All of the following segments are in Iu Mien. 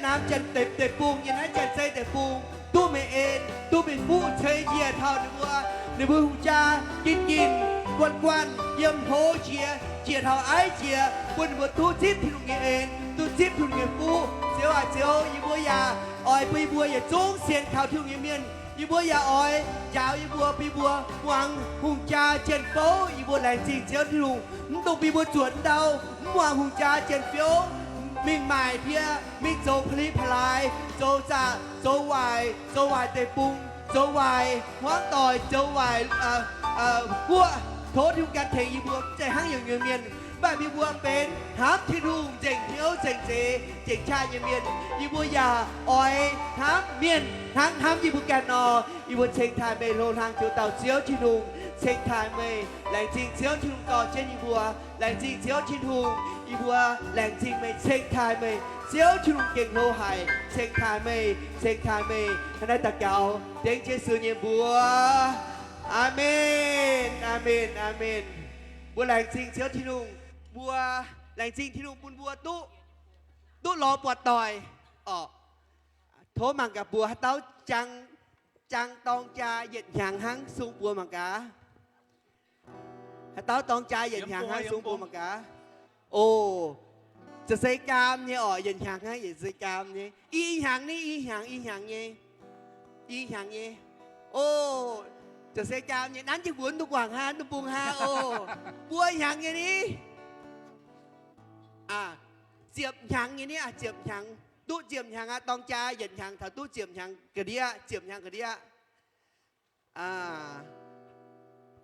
naamh Janx-Zei deic-bung, yiem naaiv Janx-Zei deic-bung, duqv meih en, duqv meih fuqv ceix njiec taux ninh mbuo, ninh mbuo hungh jaa gin-gin guanh guanh yiem hlo jiex, jiex taux aiv jiex, bun ninh mbuo duqv zipv Tin-Hungh nyei en, duqv zipv Tin-Hungh nyei fuqv. Ziouv aac, Ziouv, yie mbuo yaac oix bun yie mbuo yietc zungv sienx kaux Tin-Hungh nyei mienh, yie mbuo yaac oix njaaux yie mbuo, bun yie mbuo muangx hungh jaa janx-fouv. Yie mbuo laengz zingh Ziouv Tin-Hungh, mv dungx bun yie mbuo zuotc ndau, mv muangx hungh jaa janx-fouv, mingh maaic ndie, mingh zoux pa'li pa'laaix, zoux zaqc, zoux waaic, zoux waaic deic-bung, zoux waaic hmuangv doic, zoux waaic guoqv. Tov Tin-Hungh ganh tengx yie mbuo, mv zeiz hnangv yiem nyuoz mienh, mv baac yie mbuo benx hnamv Tin-Hungh, nzengc hnyouv, nzengc zeix, nzengc qaqv nyei mienh. Yie mbuo yaac oix hnamv mienh hnangv hnamv yie mbuo ganh nor. Yie mbuo ceng taaih meih, hlo hlang jiex dauh Ziouv Tin-Hungh, ceng taaih meih. Laengz zingh Ziouv Tin-Hungh dorh jienv yie mbuo. Laengz zingh Ziouv Tin-Hungh, yie mbuo laengz zingh meih, ceng taaih meih. Ziouv Tin-Hungh gengh hlo haic, ceng taaih meih, ceng taaih meih. Hnangv naaiv daux gaux dengv Yesu nyei mbuox. Aamen, aamen, aamen. Mbuo laengz zingh Ziouv Tin-Hungh. Mbuo laengz zingh Tin-Hungh bun mbuo duqv, duqv lorz buatc doic orqc. Tov mangc gaax mbuox haaix dauh jang, jang dorng jaa yietc hnyangx hnangv, sung buoz mangc gaax. Haaix dauh dorng jaa yietc hnyangx hnangv, sung buoz mangc gaax. O, ziouc se gaam nyei orqc, yietc hnyangx hnangv, yietc se gaam nyei. I hnyangx ni, i hnyangx, i hnyangx nyei. I hnyangx nyei. O, ziouc se gaam nyei. Nanv jienv mbuox duqv guangc haa, duqv bung haa. O, buo hnyangx nyei ni. Ziepc hnyangx nyei ni, ziepc hnyangx. Duqv ziepc hnyangx aqv, dorng jaa yietc hnyangx taux duqv ziepc hnyangx ga'ndiev, ziepc hnyangx ga'ndiev.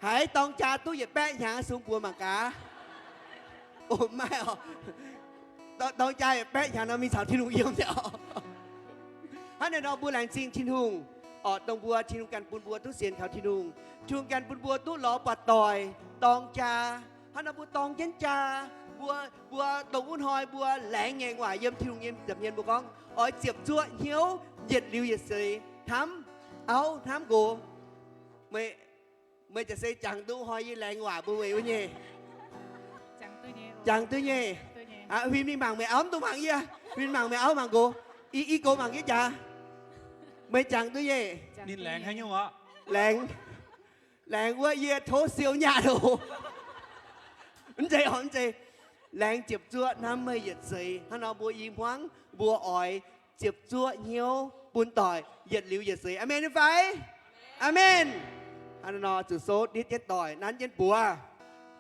Haiz dorng jaa duqv yietc baeqv hnyangx, sung buoz mangc gaax. O, maiv oc. Dorng jaa yietc baeqv hnyangx nor mingh caux Tin-Hungh yiem nyei oc. Hnangv naaiv nor mbuo laengz zingh Tin-Hungh orqc, dongh mbuo Tin-Hungh ganh bun mbuo duqv sienx kaux Tin-Hungh. Tin-Hungh ganh bun mbuo duqv lorz buatc doic dorng jaa. Hnangv nor mbuo dorng jienv jaa, mbuo, mbuo dongh wuov hnoi mbuo laengz ngaengc waac yiem Tin-Hungh nyei nza'hmien mbuo gorngv oix ziepc zuoqv hnyouv yietc liuz yietc seix, hnamv auv hnamv nqox. Meih, meih jiez se jangx duqv hnoi yie laengz waac mbuo weic wuov nyei? Jangx duqv nyei. Huin mingh mangc meih auv, mv dungx mangc yie. Huin mangc meih auv mangc nqox. I, i gox mangc jienv jaax. Meih jangx duqv nyei? Ninh laengz haaix nyungc oc? Laengz, laengz wuov yie tov siou nyaanh oc. Mv zeiz oc, mv zeiz. Laengz ziepc zuoqv hnamv meih yietc seix. Hnangv nor mbuo i hmuangv mbuo oix ziepc zuoqv hnyouv bun doic yietc liuz yietc seix. Aamen fai? Aamen. Hnangv nor zuqc souv nditv jienv doic, nanv jienv buoz,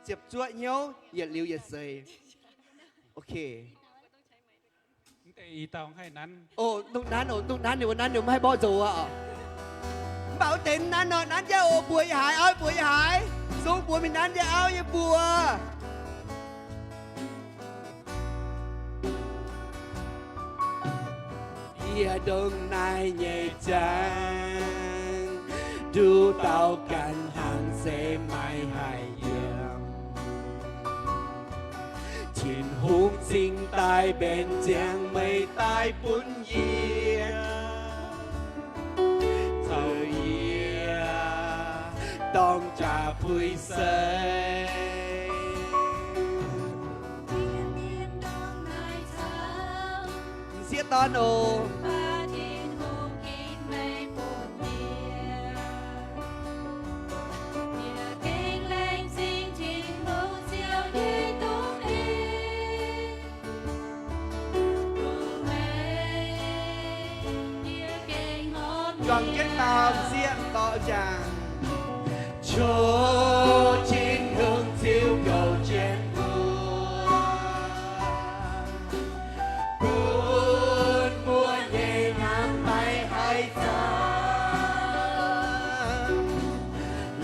ziepc zuoqv hnyouv yietc liuz yietc seix. Ok. O, mv dungx nanv oc, mv dungx nanv, ninh mbuo nanv ninh mbuo maiv haih mborqv nzox aqv. Mv baac wuov deix nanv nor, nanv jienv oc, buoz yie haiz, auv buoz yie haiz. Sung buoz mingh nanv jienv auv nyei buoz. Yie ndongc naaiv nyei jangx, nduqc dauh ganh hnangv se maiv haih yiem. Tin-Hungh cingx daaih mbenc ziangx meih daaih bun yie, zoux yie dorng jaa puix seix. M'sieqv dorn oc. Juangc jienv dau m'sieqv dorn jangx. Coqv Tin-Hungh ziux goux jienv mbuo, bun mbuo nyei hnamv maiv haih zaah.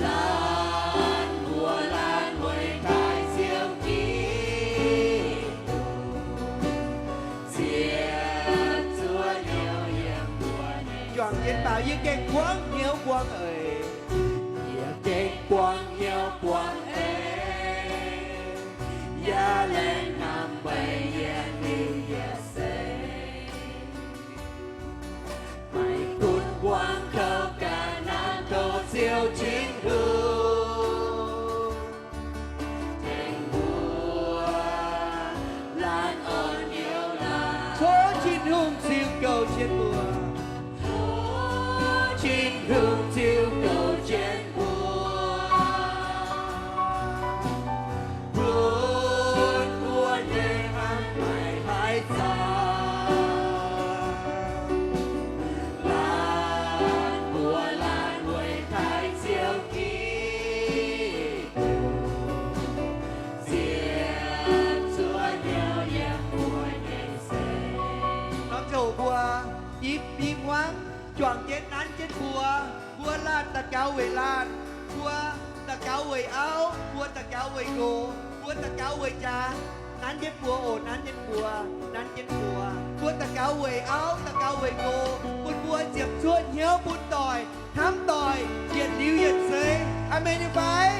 Laanh mbuo laanh weic daaih Ziouv Giduc, ziepc zuoqv hnyouv yiem mbuo nyei. Juangc jienv baaux, yie gengh buangv hnyouv buangv eix. Yie gengh buangv hnyouv buangv eix. Yaac laengz hnamv meih yietc liuz yietc seix. Maiv gunv buangv kouv ga'naaiv tov Ziouv Tin-Hungh tengx mbuo laanh orn hnyouv laaix. Tov Tin Tin-Hungh ziux goux jienv mbuo. Tin-Hungh ziux goux jienv mbuo, bun mbuo nyei hnamv maiv haih zaaux. Laanh mbuo laanh weic taaih Ziouv Giduc ziepc zuoqv hnyouv yiem mbuo nyei seix. Norm ziangh hoc mbuo i fim hmuangv juangc jienv nanv jienv mbuo. Mbuo laanh daux gaux weic laanh, mbuo daux gaux weic auv, mbuo daux gaux weic nqox, mbuo daux gaux weic jaax. Nanv jienv mbuo oc, nanv jienv mbuo, nanv jienv mbuo. Mbuo daux gaux weic auv, daux gaux weic nqox, bun mbuo ziepc zuoqv hnyouv bun doic, hnamv doic, yietc liuz yietc seix. Aamen nyei fai?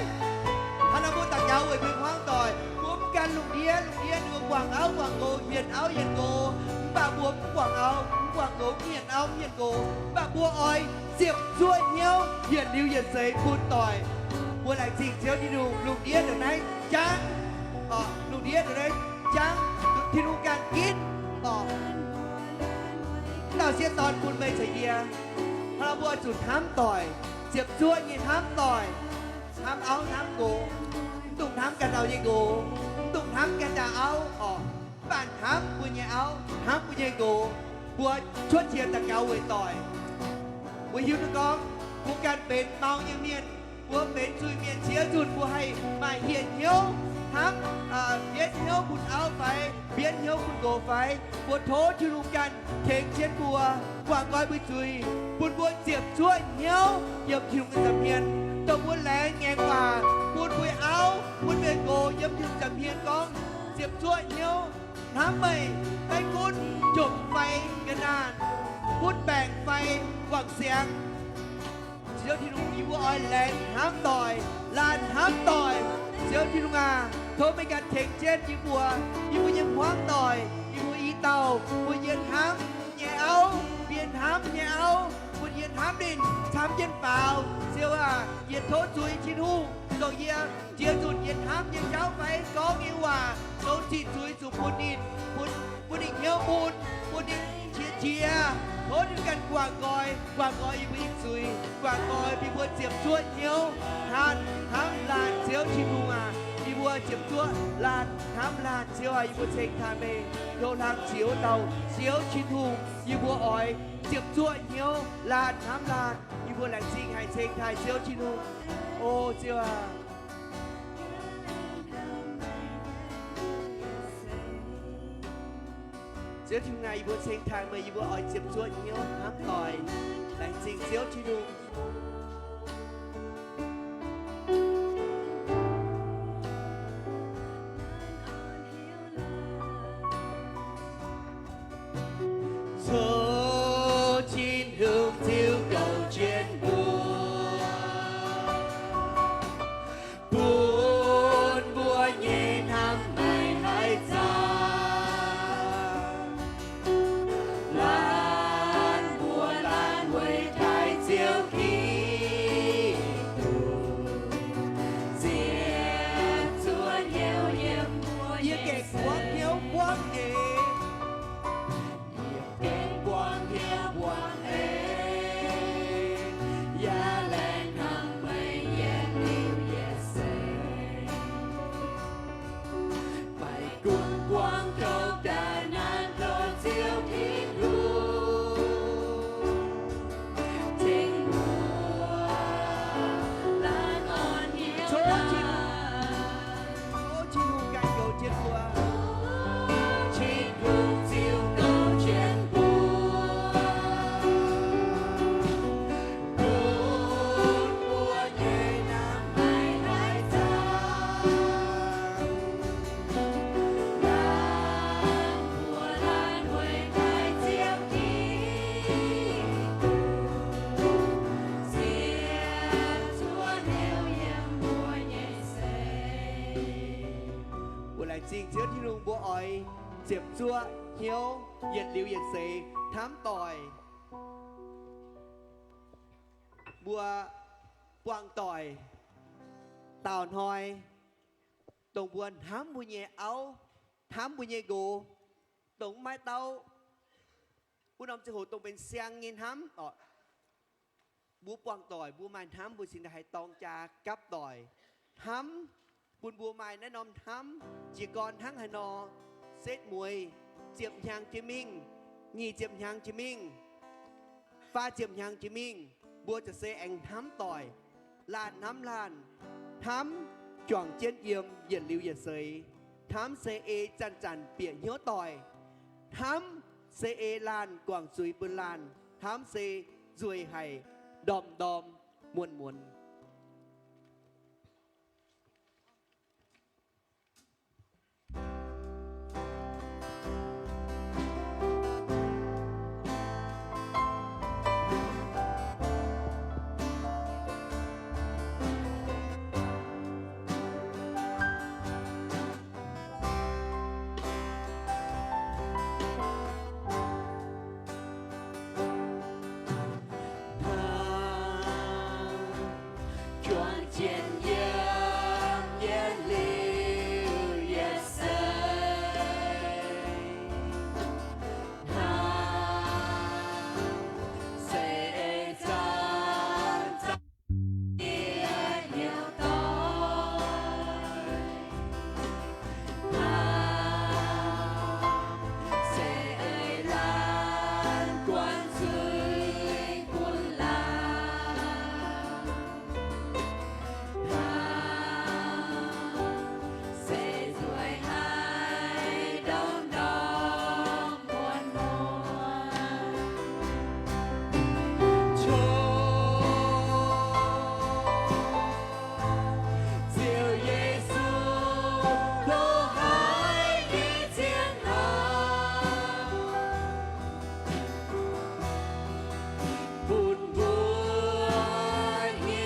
Hnangv naaiv mbuo daux gaux weic mbuo hmuangv doic, mbuo mv gan lungh ndiev, lungh ndiev ninh mbuo guangc auv guangc nqox, hienx auv hienx nqox, mv baac mbuo mv guangc auv mv guangc nqox, mv hienx auv mv hienx nqox, mv baac mbuo oix ziepc zuoqv hnyouv yietc liuz yietc seix bun doic. Mbuo laengz zingh Ziouv Tin-Hungh, lungh ndiev ndongc naaiv jangv, lungh ndiev ndongc naaiv jangv, Tin-Hungh ganh ginv oc. Mv dauh sieqv dorn bun meih caux yie, hnangv naaiv mbuo zuqc hnamv doic, ziepc zuoqv nyei hnamv doic, hnamv auv hnamv nqox, mv dungx hnamv ganh dauh nyei nqox, mv dungx hnamv ganh dauh auv oc. Mv baac hnamv mbuo nyei auv, hnamv mbuo nyei nqox, mbuo cuotv qiex daux gaux weic doic. Mbuo hiuv duqv gorngv mbuo ganh benx mau nyei mienh, mbuo benx zuiz-mienh, ziex nzunc mbuo haih maaih hieh hnyouv hnamv, mbienv hnyouv bun auv fai mbienv hnyouv bun nqox fai. Mbuo tov Tin-Hungh ganh tengx jienv mbuo, guangc nqoi mbuo zuiz, bun mbuo ziepc zuoqv hnyouv yiem Tin-Hungh nyei nza'hmien, dongh mbuo laengz ngaengc waac bun mbuo auv, bun mbuo nqox yiem Tin-Hungh nza'hmien gorngv, ziepc zuoqv hnyouv hnamv meih, maiv gunv jomc fai ga'naanh, butv baengc fai wangc siangx. Ziouv Tin-Hungh, yie mbuo oix laengz hnamv doic, laanh hnamv doic. Ziouv Tin-Hungh aac, tov meih ganh tengx jienv yie mbuo, yie mbuo nyei hmuangv doic, yie mbuo i dauh, bun yie hnamv yie nyei auv, bun yie hnamv yie nyei auv, bun yie hnamv ninh camv jienv faaux. Ziouv aac, yie tov zuiz Tin-Hungh, dongh yie ziex nzunc yie hnamv nyei jauv fai gorngv nyei waac zoux ziqc zuiz zuqc bun ninh, bun, bun ninh hnyouv mun, bun ninh qiex jiez. Tov ninh ganh guangc nqoi, guangc nqoi yie mbuo nyei zuiz, guangc nqoi bun mbuo ziepc zuoqv hnyouv, hnamv, hnamv laanh Ziouv Tin-Hungh aac. Yie mbuo ziepc zuoqv laanh hnamv laanh. Ziouv aac, yie mbuo ceng taaih meih, hnyouv hlang Ziouv dauh, Ziouv Tin-Hungh. Yie mbuo oix ziepc zuoqv hnyouv laanh hnamv laanh. Yie mbuo laengz zingh haic ceng taaih Ziouv Tin-Hungh. O Ziouv aac, Ziouv Tin-Hungh aac, yie mbuo ceng taaih meih, yie mbuo oix ziepc zuoqv hnyouv hnamv doic. Laengz zingh Ziouv Tin-Hungh. Tov Tin-Hungh ziux goux jienv mbuo, bun mbuo nyei hnamv maiv haih zaah. Laanh mbuo laanh weic taaih Ziouv Giduc ziepc zuoqv hnyouv yiem mbuo nyei seix. Yie gengh buangv hnyouv buangv eix, yaac laengz hnamv meih yietc liuz yietc seix. Maiv gunv buangv kouv ga'naanh, tov Ziouv Tin-Hungh tengx mbuo laanh orn hnyouv. Tov Tin-Hungh ganh goux jienv mbuo. Tin-Hungh ziux goux jienv mbuo, bun mbuo nyei hnamv maiv haih zaah. Laanh mbuo laanh weic taaih Ziouv Giduc ziepc zuoqv hnyouv yiem mbuo nyei seix. Mbuo laengz zingh Ziouv Tin-Hungh, mbuo oix ziepc zuoqv hnyouv yietc liuz yietc seix hnamv doic. Mbuo buangh doic, taux hnoi dongh mbuo hnamv mbuo nyei auv, hnamv mbuo nyei nqox, dongh maiv dauh Wuov norm ziangh hoc dongh benx siang nyei hnamv oc. Mbuo buangh doic, mbuo maaih hnamv, mbuo cingx daaih haih dorng jaa gapv doic. Hnamv, bun mbuo maaih naaiv norm hnamv jiez gorn hnangv haaix nor, setv mueiz ziepc hnyangx jiex mingh, nyic ziepc hnyangx jiex mingh, faah ziepc hnyangx jiex mingh, mbuo za'gengh se aengx hnamv doic, laanh hnamv laanh, hnamv juangc jienv yiem yietc liuz yietc seix, hnamv se ei zanc-zanc bieqc hnyouv doic, hnamv se ei laanh guangc zuiz bun laanh, hnamv se nzueic haic ndorm-ndorm muonz-muonz. Hnamv juangc jienv yiem yietc liuz yietc seix. Hnamv se ei zanc-zanc bieqc hnyouv doic. Hnamv se ei laanh guangc zuiz bun laanh. Hnamv se nzueic haic ndorm-ndorm muonz-muonz. Tov Ziouv Yesu loz-hnoi nyei zien hnamv bun mbuo hnyouv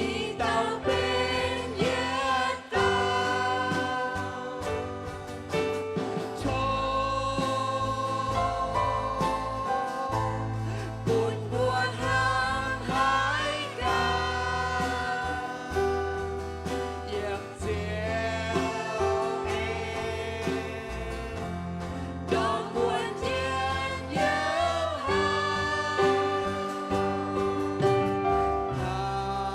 i dauh benx yietc dauh. Tov bun mbuo hnamv haiz gaax yiem Ziouv en, ndorm wuonx jienv Ziouv hnamv. Hnamv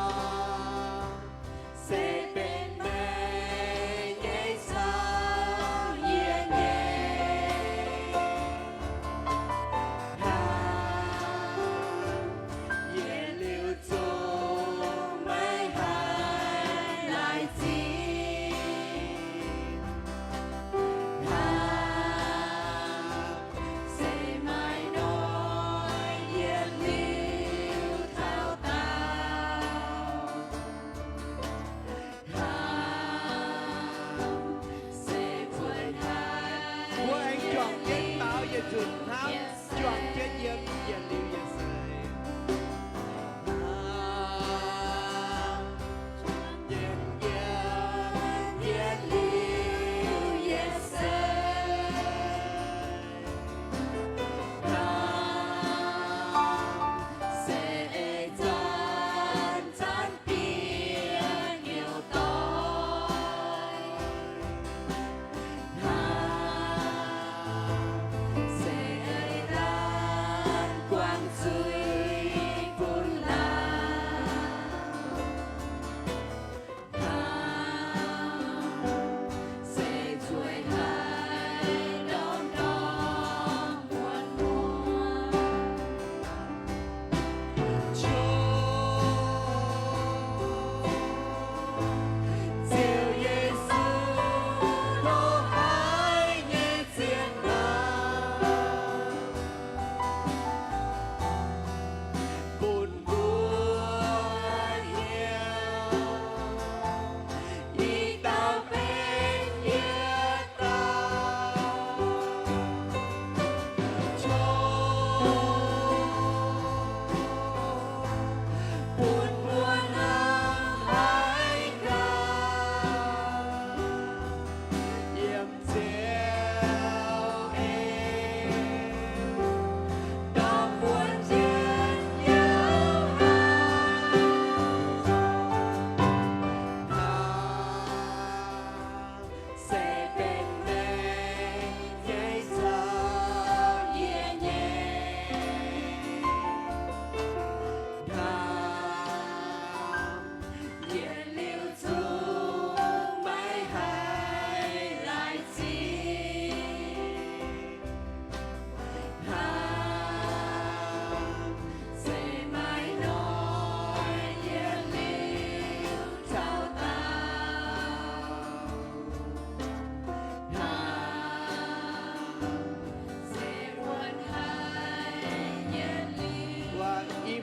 se benx meih nyei caux yie nyei hnamv, yietc liuz zungv meih haih laaix zingh. Hnamv se maaih noic yietc liuz taux daauh. Hnamv se mbuo haih, mbuo aengx juangc jienv daux yietc nzunc hnamv, juangc jienv yiem yietc liuz yietc seix. Hnamv juangc jienv yiem yietc liuz yietc seix. Hnamv se ei zanc-zanc bieqc hnyouv doic. Hnamv se ei laanh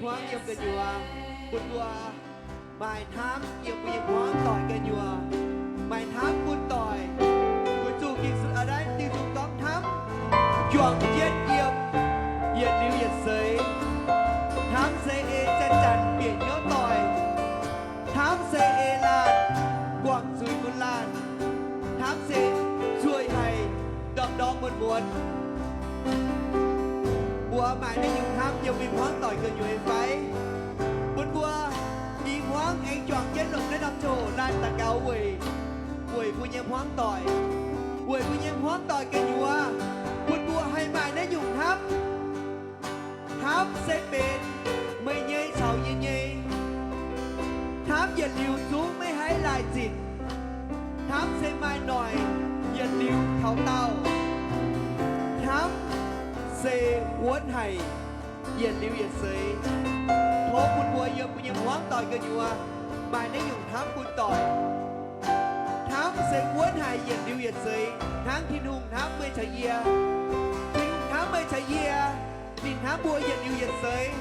hmuangv yiem gu'nyuoz, bun mbuo maaih hnamv yiem mbuo nyei hmuangv doic gu'nyuoz, maaih hnamv bun doic, weic zuqc Ging-Sou aav naaiv diuh nzung gorngv hnamv juangc jienv yiem, yietc liuz yietc seix. Hnamv se ei janx-janx bieqc hnyouv doic. Hnamv se ei laanh guangc zuiz bun laanh. Hnamv se zueih haic, ndorm-ndorm muonz-muonz. Mbuo maaih naaiv nyungc hnamv yiem mbuo hmuangv doic gu'nyuoz fai? Bun mbuo i hmuangv aengx juangc jienv longc naaiv norm ziangh hoc laanh daux gaux weic, weic mbuo nyei hmuangv doic, weic mbuo nyei hmuangv doic gu'nyuoz, bun mbuo haih maaih naaiv nyungc hnamv. Hnamv se benx meih nyei caux yie nyei. Hnamv yietc liuz zungv maiv haih laaic zinc. Hnamv se maaih noic yietc liuz taux daauh. Hnamv se wuonv haic yietc liuz yietc seix. Tov bun mbuo yiem mbuo nyei hmuangv doic gu'nyuoz maaih naaiv nyungc hnamv bun doic. Hnamv se wuonv haic yietc liuz yietc seix, hnangv Tin-Hungh hnamv meih caux yie. Tin-Hungh hnamv meih caux yie, ninh hnamv mbuo yietc liuz yietc seix.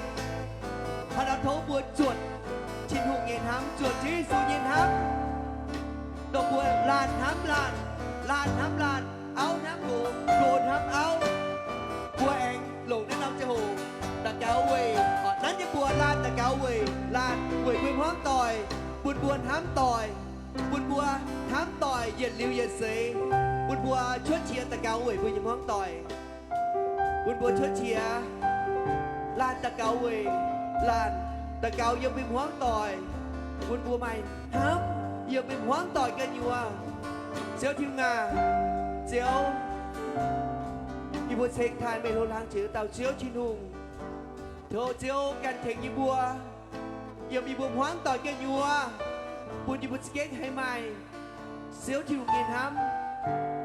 Hnangv naaiv tov mbuo zuotc Tin-Hungh nyei hnamv, zuotc Ziouv Yesu nyei hnamv, dongh mbuo laanh hnamv laanh, laanh hnamv laanh, auv hnamv nqox, nqox hnamv auv. Mbuo aengx longc naaiv norm ziangh hoc daux gaux weic, nanv jienv mbuo laanh daux gaux weic laanh, weic mbuo hmuangv doic, bun mbuo hnamv doic, bun mbuo hnamv doic yietc liuz yietc seix, bun mbuo cuotv qiex daux gaux weic mbuo nyei hmuangv doic. Bun mbuo cuotv qiex laanh daux gaux weic laanh, daux gaux yiem mbuo hmuangv doic, bun mbuo maaih hnamv yiem mbuo hmuangv doic gu'nyuoz. Ziouv Tin-Hungh aac, Ziouv, yie mbuo ceng taaih meih, hlo hlang jiex dauh Ziouv Tin-Hungh. Tov Ziouv ganh tengx yie mbuo yiem yie mbuo hmuangv doic gu'nyuoz, bun yie mbuo za'gengh haih maaih Ziouv Tin-Hungh nyei hnamv,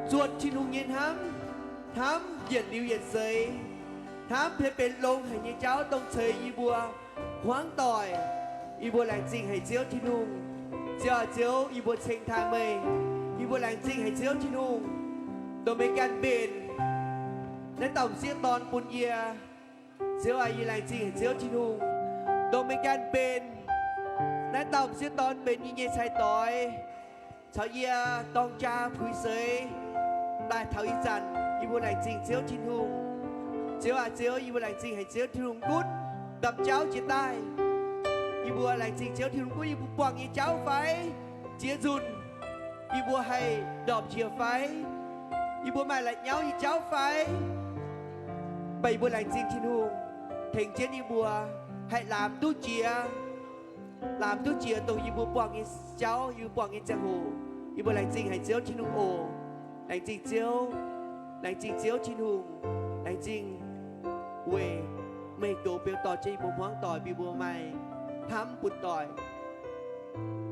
zuotc Tin-Hungh nyei hnamv, hnamv yietc liuz yietc seix, hnamv benx longx haic nyei jauv dongh ceix yie mbuo hmuangv doic. Yie mbuo laengz zingh haic Ziouv Tin-Hungh. Ziouv aac, Ziouv, yie mbuo ceng taaih meih. Yie mbuo laengz zingh haic Ziouv Tin-Hungh, dongh meih ganh mbenc naaiv dauh m'sieqv dorn bun yie. Ziouv aac, yie laengz zingh haic Ziouv Tin-Hungh, dongh meih ganh mbenc naaiv dauh m'sieqv dorn benx yie nyei cai-doix, caux yie dorng jaa puix seix daaih taux ih zanc. Yie mbuo laengz zingh Ziouv Tin-Hungh. Ziouv aac, Ziouv, yie mbuo laengz zingh haic Ziouv Tin-Hungh gunv ndaamv-jauv jiex daaih. Yie mbuo laengz zingh Ziouv Tin-Hungh gunv yie mbuo buangh nyei jauv fai jiex nzunc, yie mbuo haih ndorpc qiex fai, yie mbuo maaih la'nyauv nyei jauv fai, mv baac yie mbuo laengz zingh Tin-Hungh tengx jienv yie mbuo haih laamz duqv jiex, laamz duqv jiex dongh yie mbuo buangh nyei jauv, yie mbuo buangh nyei ziangh hoc. Yie mbuo laengz zingh haic Ziouv Tin-Hungh oc. Laengz zingh Ziouv, laengz zingh Ziouv Tin-Hungh, laengz zingh weic meih goux beu dorh jienv yie mbuo hmuangv doic, bun mbuo maaih hnamv bun doic.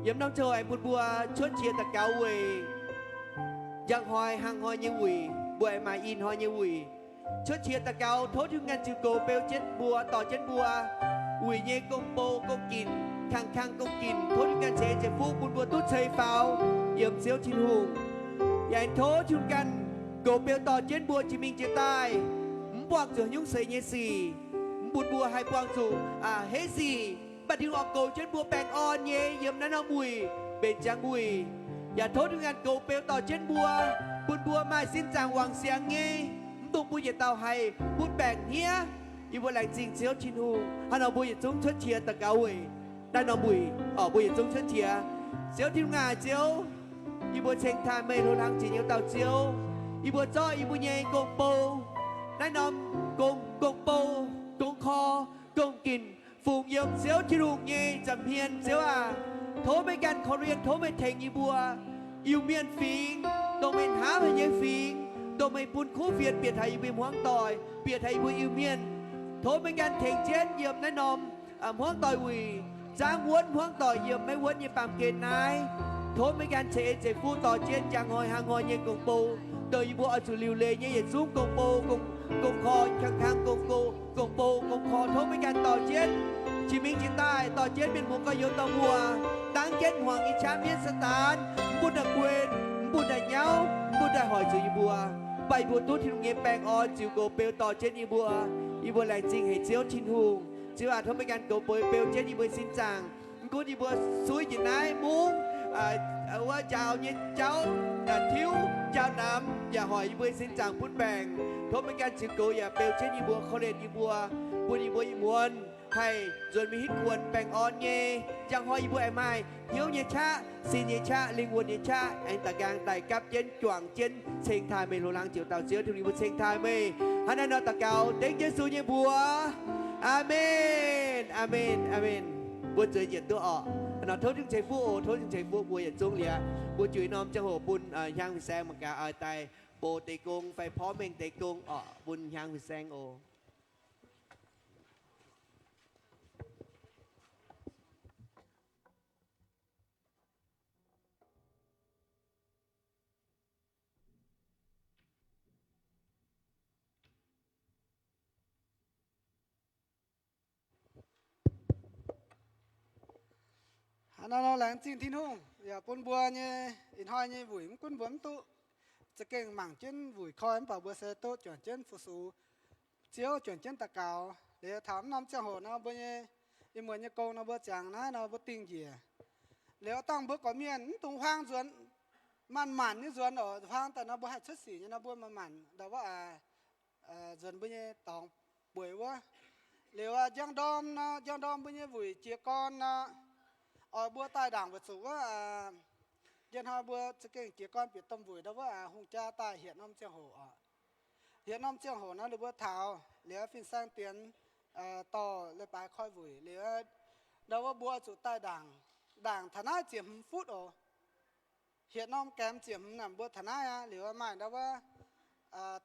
Yiem norm ziangh hoc aengx bun mbuo cuotv qiex daux gaux weic njang hnoi hnangv hnoi nyei wuic, mbuo aengx maaih ih hnoi nyei wuic. Cuotv qiex daux gaux tov Tin-Hungh ganh ziux goux beu jienv mbuo, dorh jienv mbuo wuic nyei gong-bou gong-ginc, kang-kang gong-ginc, tov Tin-Hungh ganh ceix en ceix fuqv bun mbuo duqv ceix faaux yiem Ziouv Tin-Hungh. Yaac aengx tov Tin-Hungh ganh goux beu dorh jienv mbuo jiex mingh jiex daaih, mv buangh zuqc haaix nyungc seix nyei sic, mv bun mbuo haih buangh zuqc heiv sic. Mv baac Tin-Hungh oix goux jienv mbuo baengh orn nyei yiem naaiv norm wuic mbenc ziangx wuic. Yaac tov Tin-Hungh ganh goux beu dorh jienv mbuo, bun mbuo maaih sin zaangc wangc siangx nyei, mv dungx bun yietc dauh haih butv baengc hniev. Yie mbuo laengz zingh Ziouv Tin-Hungh. Hnangv nor mbuo yietc zungv cuotv qiex daux gaux weic naaiv norm wuic oc. Mbuo yietc zungv cuotv qiex. Ziouv Tin-Hungh aac, Ziouv, yie mbuo ceng taaih meih, hlo hlang jiex nyei dauh Ziouv. Yie mbuo zorqv yie mbuo nyei gong-bou, naaiv norm gong, gong-bou, gong-kor, gong-ginc, fungx yiem Ziouv Tin-Hungh nyei nza'hmien. Ziouv aac, tov meih ganh korv-lienh, tov meih tengx yie mbuo Iu-Mienh fingx, dongh meih hnamv haic nyei fingx, dongh meih bun kuv fienx bieqc taux yie mbuo hmuangv doic, bieqc taux yie mbuo Iu-Mienh. Tov meih ganh tengx jienv yiem naaiv norm hmuangv doic wuic, zaangv wuonv hmuangv doic yiem maiv wuonv nyei baamh gen naaiv. Tov meih ganh ceix en ceix fuqv dorh jienv njang hnoi hnangv hnoi nyei gong-bou, dongh yie mbuo oix zuqc liuc leiz nyei yietc zungv gong-bou, gong-kor, kang-kang gong-bou, gong-bou gong-kor, tov meih ganh dorh jienv jiex mingh jiex daaih, dorh jienv mienh muoz gorx-youz dorh mbuo, dangv jienv hmuangx nyei qaqv mienv Saadaan, mv bun daaih guen, mv bun daaih nyauv, mv bun daaih hoic zuqc yie mbuo. Mv baac yie mbuo duqv Tin-Hungh nyei baengh orn ziux goux beu dorh jienv yie mbuo. Yie mbuo laengz zingh haic Ziouv Tin-Hungh. Ziouv aac, tov meih ganh goux beiz beu jienv yie mbuo sin zaangc. Mv gunv yie mbuo suiv njiec naaiv mungv, wuov njaaux nyei jauv, tiuv njaaux namx, yaac hoic yie mbuo sin zaangc butv baengc. Tov meih ganh ziux goux yaac beu jienv yie mbuo, korv-lienh yie mbuo, bun yie mbuo ih muonz haih nzuonx mingh hitv kuonx baengh orn nyei. Njang hnoi yie mbuo aengx maaih hnyouv nyei qaqv, sin nyei qaqv, lingh wuonh nyei qaqv, aengx daaih nqaang daaih gapv jienv, juangc jienv, ceng taaih meih, hlo laangz ziouc dauh Ziouv Tin-Hungh, yie mbuo ceng taaih meih. Hnangv naaiv nor daux gaux dengv Yesu nyei mbuox. Aamen, aamen, aamen. Mbuo zueiz yietc duqv orqc. Nor tov Tin-Hungh ceix fuqv oc, tov Tin-Hungh ceix fuqv mbuo yietc zungv liuz aqv. Mbuo juix norm ziangh hoc bun hnyangx fin-saeng mangc gaax oix daaih bou deix gong fai porv mengh deix gong orqc, bun hnyangx fin-saeng oc. Hnangv naaiv nor laengz zingh Tin-Hungh yaac bun mbuo nyei ih hnoi nyei wuic, mv gunv mbuo mv duqv za'gengh mangc jienv wuic koi, mv baac mbuo se duqv juangc jienv fu-sux Ziouv, juangc jienv daux gaux. Liuz taux mv norm ziangh hoc nor, mbuo nyei ih muonz nyei gong nor mbuo ziangx naaiv nor mbuo dingh njiec. Liuz dangh mbuo gorqv-mienh mv dungx huaang nzuonx, manc-manc nyei nzuonx oc. Huaang daaih nor mbuo haih cuotv sic nyei nor mbuo manc-manc ndau wuov nzuonx mbuo nyei dorngx bueix wuov. Liuz njang ndorm nor, njang ndorm mbuo nyei wuic jiez gorn nor, oix mbuo daaih ndaangc weic zuqc wuov, njang hnoi mbuo za'gengh jiez gorn bieqc domh wuic ndau wuov hungh jaa daaih hietc norm ziangh hoc oc. Hietc norm ziangh hoc nor ninh mbuo taux liuz fin-saeng dienx dorh leiz-baaix koi wuic liuz, ndau wuov mbuo zuqc daaih ndaangc, ndaangc taux naaiv ziepc hmz futv oc. Hietc norm gaengh ziepc hmz naaic mbuo taux naaiv aqv. Liuz maaih ndau wuov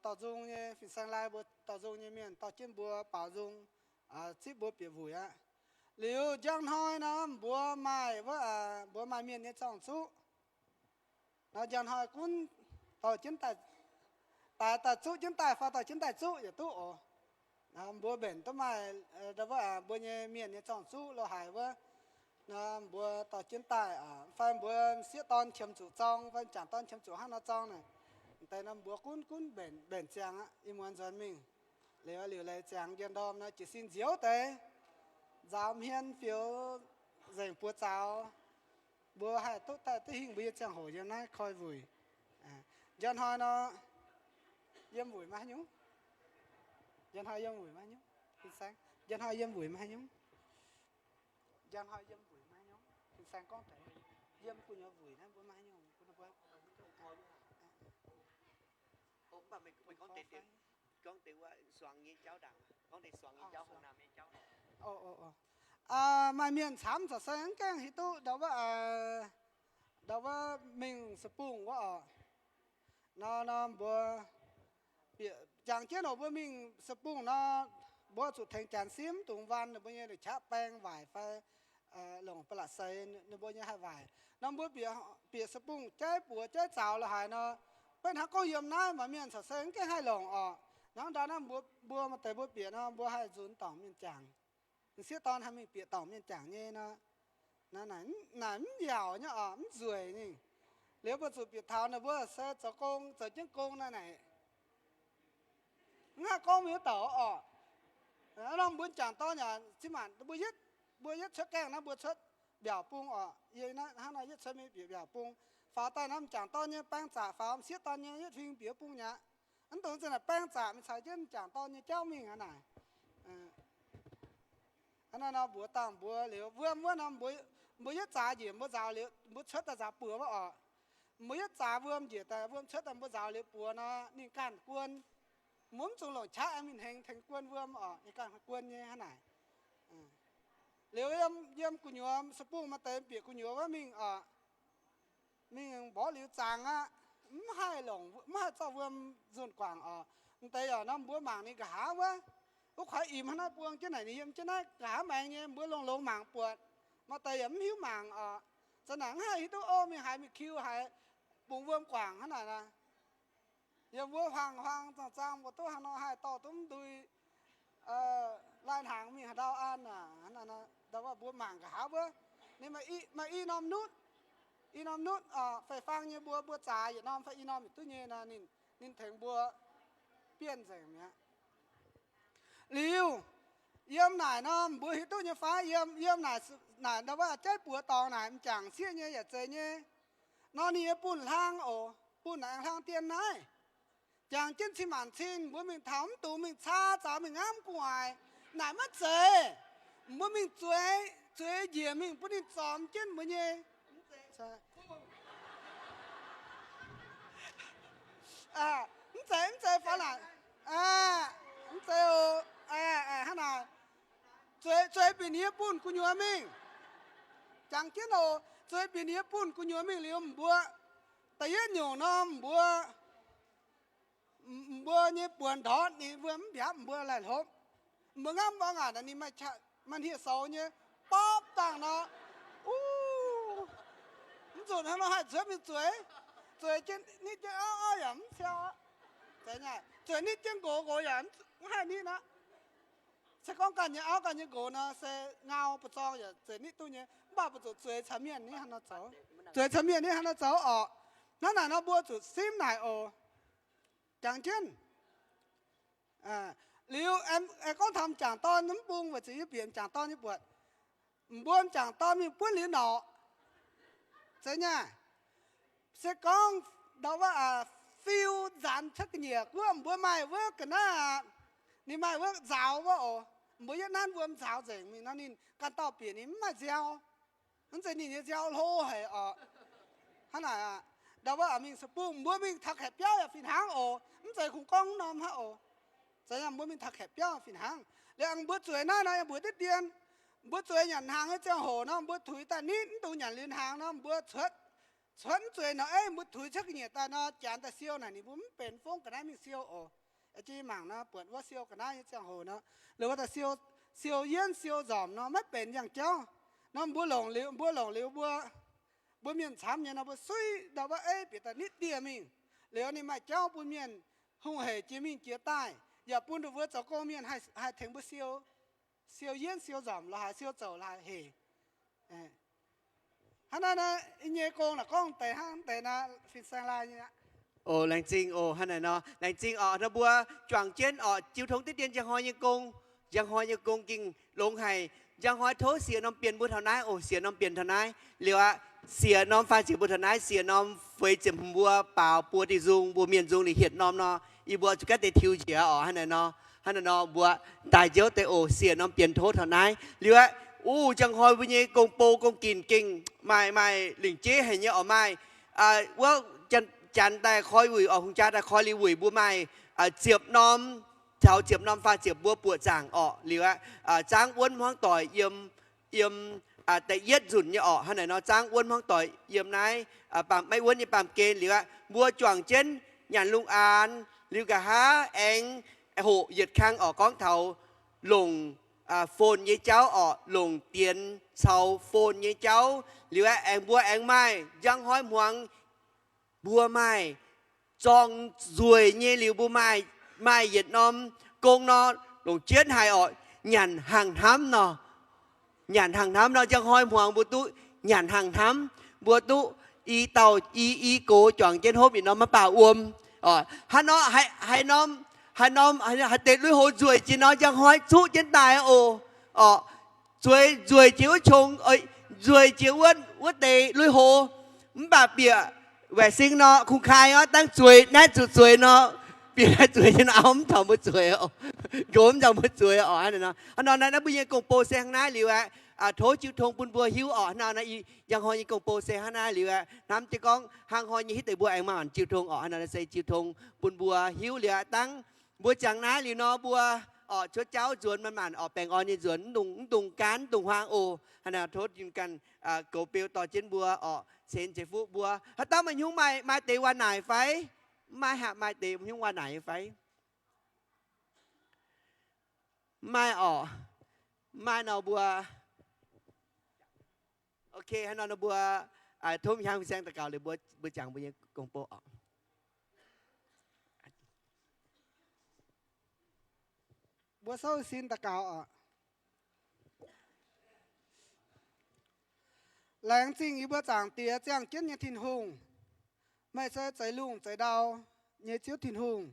dorh nzung nyei fin-saeng lai mbuo dorh nzung nyei mienh dorh jienv mbuo baaux nzung, zipv mbuo bieqc wuic aqv. Liuz njang hnoi nor mbuo maaih wuov, mbuo maaih mienh nyei zorng-zuqv. Nor njang hnoi gunv dorh jienv daaih, daaih, daaih zuqv jienv daaih fai dorh jienv daaih zuqv yaac duqv oc. Mbuo mbenc duqv maaih ndau wuov mbuo nyei mienh nyei zorng-zuqv lo haaix wuov, mbuo dorh jienv daaih fai mbuo m'sieqv dorn qiemx zuqc zorng fai m'jangc dorn qiemx zuqc hnangv nor zorng naaic, deix nor mbuo gunv gunv mbenc, mbenc ziangx aqv. Ih muonz nzuonx mingh liuz, liuz leiz ziangx njang ndorm nor jiez sin nzioux deix, nzaaux hmien fioux nzengc buoz zaux, mbuo haih duqv daaih duqv hingh mbuo nyei ziangh hoc yiem naaiv koi wuic. Njang hnoi nor, yiem wuic maiv haaix nyungc. Njang hnoi yiem wuic maiv haaix nyungc. Fin-saeng, njang hnoi yiem wuic maiv haaix nyungc. Njang hnoi yiem wuic maiv haaix nyungc. Fin-saeng gorngv deix, yiem gu'nyuoz wuic naaiv mbuo maiv haaix nyungc. Gorngv deix wuov suangx nyei jauv ndaangc, gorngv deix suangx nyei jauv, hungh naamh nyei jauv. Maaih mienh camv corc se mv gaengh hiuv duqv ndau wuov, ndau wuov mingh sou-bung wuov oc. Nor, nor mbuo bieqc jangx jienv oc, mbuo mingh sou-bung nor, mbuo zuqc tengx janx simv, dungx waan ninh mbuo nyei liuz qaqv baeng waaic fai longc ba'laqc seix ninh mbuo nyei haih waaic. Nor mbuo bieqc sou-bung jaiv buoz jaiv zaux lo haaix nor, beiv hnangv gorngv yiem naaiv maaih mienh corc se mv gaengh haih longc orqc. Hnangv ndau naaiv mbuo, mbuo maaih deix mbuo bieqc nor, mbuo haih nzunx dorngc mienh jangc. M'sieqv dorn haih mingh bieqc dorngc mienh jangc nyei nor, naaic mv yaauc nyei oc, mv nzueic nyei. Liuz mbuo zuqc bieqc taux ninh mbuo se zoux gong, zoux jienv gong naaic, mv haih gorngv mingh wuov douc orqc. Nor mbuo jangc dorn yaac zinh maanc mbuo yietv, mbuo yietv cuotv gaengh naaiv mbuo cuotv mbiaauc bung orqc. Yie hnangv nor yietv cuotv mingh bieqc mbiaauc bung. Faaux daaih nor m'jangc dorn nyei baeng zaqc faaux m'sieqv dorn nyei yietv huing bieqc bung mi'aqv. Mv dungx zinh naaic baeng zaqc mingh caux jienv m'jangc dorn nyei jauv mingh aqv naaic. Hnangv naaiv nor mbuox dangh mbuo liuz wuom wuov nor, mbuo yietv zaax njiec mbuo nzaaux liuz, mbuo cuotv daaih nzaaux buoz wuov orqc. Mbuo yietv zaax wuom njiec daaih, wuom cuotv daaih mbuo nzaaux liuz buoz nor, ninh ganh guon. Mbuo mv zuqc longc qaqv aengx mingh hengx tengx guon wuom orqc, ninh ganh guon nyei hnangv naaic. Liuz yiem gu'nyuoz sou-bung maaih deix bieqc gu'nyuoz wuov mingh orqc, mingh mborqv liuz zaangc aqv, mv haih longc, mv haih zorqv wuom nzunh guangc orqc. M'deix yaac nor mbuo mangc ninh nqa'haav wuov, wuov kuaix imx hnangv naaiv buang jienv naaic, ninh yiem jienv naaiv nqa'haav maengx nyei, mbuo longx-longx mangc buatc. Maaih deix yaac mv hiuv mangc orqc. Za'naaic mv haih hiuv duqv o mingh haaix mingh kiu haaix, bungx wuom guangc hnangv naaic nor. Yiem wuov huaang-huaang zaang-zaang mbuo duqv hnangv nor haih dorh duqv mv ndui lai hnaangx mingh haaix ndau an aac. Ndau wuov mbuo mangc nqa'haav wuov, ninh maaih i norm nutv, i norm nutv, faix-fang nyei mbuo, mbuo zaax yietc norm fai i norm yietc duqv nyei nor, ninh tengx mbuo bienh nzengc mi'aqv. Liuz, Yiem naaic nor, mbuo hiuv duqv nyei fai? Yiem, yiem naaic, naaic ndau wuov jaiv buoz dorngx naaic, m'jangc sieqv nyei yaac zeiz nyei. Nor ninh nyei bunh hlang oc, bunh naaic aengx hlang dien naaiv. Jangx jienv cin maanc cin, mbuo mingh taux mv dungx mingh caa zaux mingh ngamv gu'nguaaic. Naaic maiv zeiz. Mbuo mingh zueiz, zueiz njiec mingh bun ninh zormx jienv mbuo nyei. Mv zeiz, mv zeiz faaux naaic. Mv zeiz oc. Hnangv naaic, zueiz, zueiz bieqc ninh nyei bunh gu'nyuoz mingh. Jangx jienv oc, zueiz bieqc ninh nyei bunh gu'nyuoz mingh liuz, mbuo da'yietv nyungc nor, mbuo mbuo nyei buonc ndortv ninh, mbuo mv mbiaapv, mbuo laih hlopv. Mbuo ngamv mborngz aac, ninh maaih, maaih hniev-soux nyei, bopv dangh nor, mv nzunc hnangv nor haih cuotv mingh zueiz. Zueiz jienv nitv jienv auv, auv yaac mv siau. Zueiz nitv jienv nqox, nqox yaac mv haih nitv aqv. Se gorngv ganh nyei auv ganh nyei nqox nor, se ngau mbu'zorng yaac zueiz nitv duqv nyei. Mv baac mbuo zuqc zueiz caux mienh nitv hnangv nor zoux. Zueiz caux mienh nitv hnangv nor zoux oc. Hnangv naaic nor mbuo zuqc simv naaic oc. Jangx jienv liuz, gorngv taux m'jangc dorn mv bung weic zuqc yie bieqc m'jangc dorn nyei buatc. Mbuo m'jangc dorn mingh buonv liuz norqc. Zeiz nyei. Se gorngv ndau wuov fiu nzaanx cuotv ga'nyiec wuov, mbuo maaih wuov ga'naaiv, ninh maaih wuov nzaaux wuov oc. Mbuo yietv nanv wuom nzaaux nzengc mingh nor, ninh ganh dauh bieqc ninh mv maaih nziau. Mv zeiz ninh nyei nziau hlo haic oc. Hnangv naaic, ndau wuov mingh sa bung, mbuo mingh taux kaeqv biauv yaac fih hnangv oc. Mv zeiz kungx gorngv norm hnangv oc. Zeiz mbuo mingh taux kaeqv biauv fih hnangv. Liuz aengx mbuo zueiz naaiv nor, yie mbuox diqv dien, mbuo zueiz nyanc hnaangx nyei ziangh hoc nor, mbuo tuix daaih nitv, mv dungx nyanc liuz hnaangx nor, mbuo cuotv, cuotv mv zueiz nor, ei mbuo tuix cuotv ga'nyiec daaih nor, janx daaih siou naaic ninh mbuo mv benx fongv ga'naaiv mingh siou oc. Jiex mangc nor, buatc wuov siou ga'naaiv nyei ziangh hoc nor, liuz wuov daaih siou, siou yienv siou nzormc nor maiv benx yangh jauv. Nor mbuo longc liuz, mbuo longc liuz mbuo, mbuo mienh camv nyei nor, mbuo suiv ndau wuov ei bieqc daaih nitv dieh mingh. Liuz ninh maaih jauv bun mienh hungh hec jiex mingh jiex daaih, yaac bun ndongc mbuo zoux gong mienh haih tengx mbuo siou, siou yienv siou nzormc lorqc haaix, siou zouc lorqc haaix hec. Hnangv naaiv, yie nyei gong naaic gorngv deix hnangv deix naaiv, fin-saeng lai nyei aqv. Oc, laengz zingh oc. Hnangv naaic nor, laengz zingh oc. Nor mbuo juangc jienv oc, jiu tong diqv dien njang hnoi nyei gong, njang hnoi nyei gong gengh longx haic. Njang hnoi tov siec norm bienh mbuo taux naaiv oc, siec norm bienh taux naaiv liuz aqv, siec norm faah ziepc mbuo taux naaiv, siec norm feix ziepc hmz mbuo baaux buo diuh nzung, mbuo mienh nzung ninh hietc norm nor, yie mbuo zuqc gaanv deix tiux njiec oc. Hnangv naaic nor, hnangv naaic nor mbuo daaih nziouv deix oc, siec norm bienh tov taux naaiv liuz aqv. Uv, njang hnoi mbuo nyei gong-bou gong-ginc gengh maaih, maaih lingc jeiv haic nyei oc. Maaih wuov janx daaih koi wuic oc, hungh jaa daaih koi liuz wuic mbuo maaih ziepc norm, taux ziepc norm faah ziepc mbuo buoqc zaangc oc. Liuz aqv, zaangv wuonv hmuangv doic yiem, yiem da'yietv nzunc nyei oc. Hnangv naaic nor zaangv wuonv hmuangv doic yiem naaiv baamh, maiv wuonv nyei baamh gen liuz aqv, mbuo juangc jienv nyanc lungh aanx liuz nqa'haav aengx hoqc yietc kang oc, gorngv taux longc phone nyei jauv oc, longc dienx caux phone nyei jauv liuz aqv, aengx mbuo aengx maaih njang hnoi hmuangx mbuo maaih zorng nzueic nyei liuz mbuo maaih, maaih yietc norm gong nor, longc jienv haic oc, nyanc hnaangx hnamv nor. Nyanc hnaangx hnamv nor, njang hnoi hmuangx mbuo duqv nyanc hnaangx hnamv, mbuo duqv i dauh i, i gox juangc jienv hopv yietc norm maiv baac wuom. Hnangv nor, haaix norm, haaix norm, haaix deix lui-houx nzueic jiex nor, njang hnoi zuqv jienv daaih oc. Oc, zueiz nzueic jiex wuov qongx, nzueic jiex wuov, wuov deix lui-houx, mv baac bieqc waeqc sing nor, kungx kaaix orv, dangv zueiz, naaiv zuqc zueiz nor, bieqc naaiv zueiz jienv nor, auv mv caux mbuo zueiz oc, nqox mv caux mbuo zueiz oc. Hnangv nor, naaiv mbuo nyei gong-bou se hnangv naaiv liuz aqv. Tov jiu tong bun mbuo hiuv oc. Hnangv nor, njang hnoi nyei gong-bou se hnangv naaiv liuz aqv. Hnamv jienv gorngv hnangv hnoi nyei hitv deix mbuo aengx maaih jiu tong oc. Hnangv nor se jiu tong bun mbuo hiuv liuz aqv. Dangv mbuo jangx naaiv liuz nor, mbuo oc cuotv jauv nzuonx maanc maanc oc, baengh orn nyei nzuonx, mv dungx, mv dungx gaanv, mv dungx huaang oc. Hnangv nor tov ninh ganh goux beu dorh jienv mbuo oc, ceix ceix fuqv mbuo. Haaix dauh maaih hnyouv maaih, maaih deix waac naaic fai? Mv maaih haic, maaih deix hnyouv waac naaic nyei fai? Mv maaih oc. Mv maaih nor mbuo, ok, hnangv nor mbuo tov mingh hiuang fin-saeng daux gaux liuz mbuo, mbuo jangx mbuo nyei gong-bou oc. Mbuo souv sin daux gaux oc. Laengz zingh yie mbuo Zaangc Diex, ziangh jienv nyei Tin-Hungh. Meih se zeix lungh zeix ndau nyei Ziouv Tin-Hungh.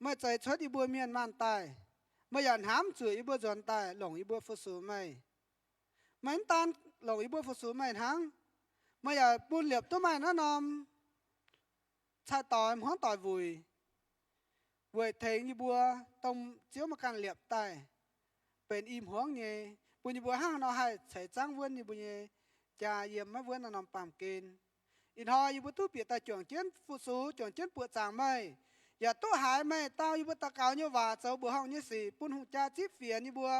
Meih zeix cuotv yie mbuo mienh maanh daaih. Meih yaac hnamv zuqc yie mbuo nzuonx daaih longc yie mbuo fu-sux meih. Meih mv daan longc yie mbuo fu-sux meih hnangv, meih yaac bun liepc duqv maaih naaiv norm cai-doix hmuangv doic wuic weic tengx yie mbuo, dongh Ziouv meih ganh liepc daaih benx i hmuangv nyei, bun yie mbuo hnangv haaix nor haih ceix zaangv wuonv yie mbuo nyei jaa yiem maiv wuonv naaiv norm baamh gen. Ih hnoi yie mbuo duqv bieqc daaih juangc jienv fu-sux, juangc jienv buoqc zaangc meih, yaac duqv haiz meih dau yie mbuo daux gaux nyei waac, zoux mbuoqc horngh nyei sic, bun hungh jaa zipv fienx yie mbuo,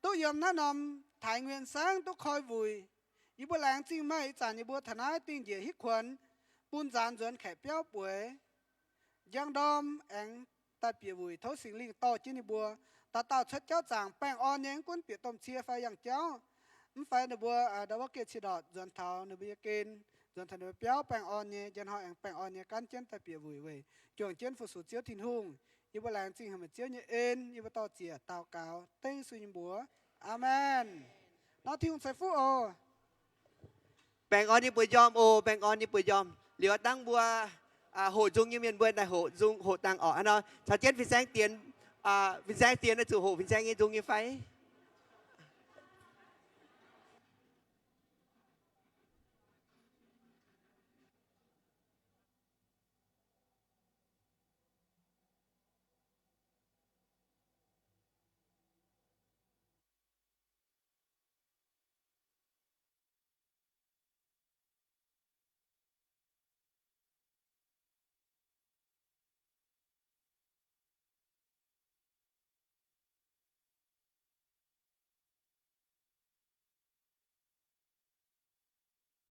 duqv yiem naaiv norm taaix-nguen saengv duqv koi wuic. Yie mbuo laengz zingh meih ih zanc yie mbuo taux naaiv dingh njiec hitv kuonx, bun nzaanx nzuonx kaeqv biauv bueix. Njang ndorm aengx daaih bieqc wuic, tov Singx Lingh dorh jienv yie mbuo dauh dauh cuotv jauv zaangc baengh orn nyei, mv gunv bieqc domh cie fai yangh jauv, mv fai ninh mbuo ndau wuov geh cie ndorqc nzuonx taux ninh mbuo nyei gen, nzuonx taux ninh mbuo biauv baengh orn nyei, njang ndorm aengx baengh orn nyei ganv jienv daaih bieqc wuic weic juangc jienv fu-sux Ziouv Tin-Hungh. Yie mbuo laengz zingh haic meih Ziouv nyei en, yie mbuo dorh ziec daux gaux dengv Yesu nyei mbuox. Aamen. Nor Tin-Hungh ceix fuqv oc. Baengh orn nyei buoz-njormh oc, baengh orn nyei buoz-njormh. Liuz dangh mbuo hoqc nzung nyei mienh mbuo daaih hoqc nzung, hoqc dangh orqc. Hnangv nor caux jienv fin-saeng dienx, fin-saeng dienx oix zuqc hoqc fin-saeng nyei nzung nyei fai?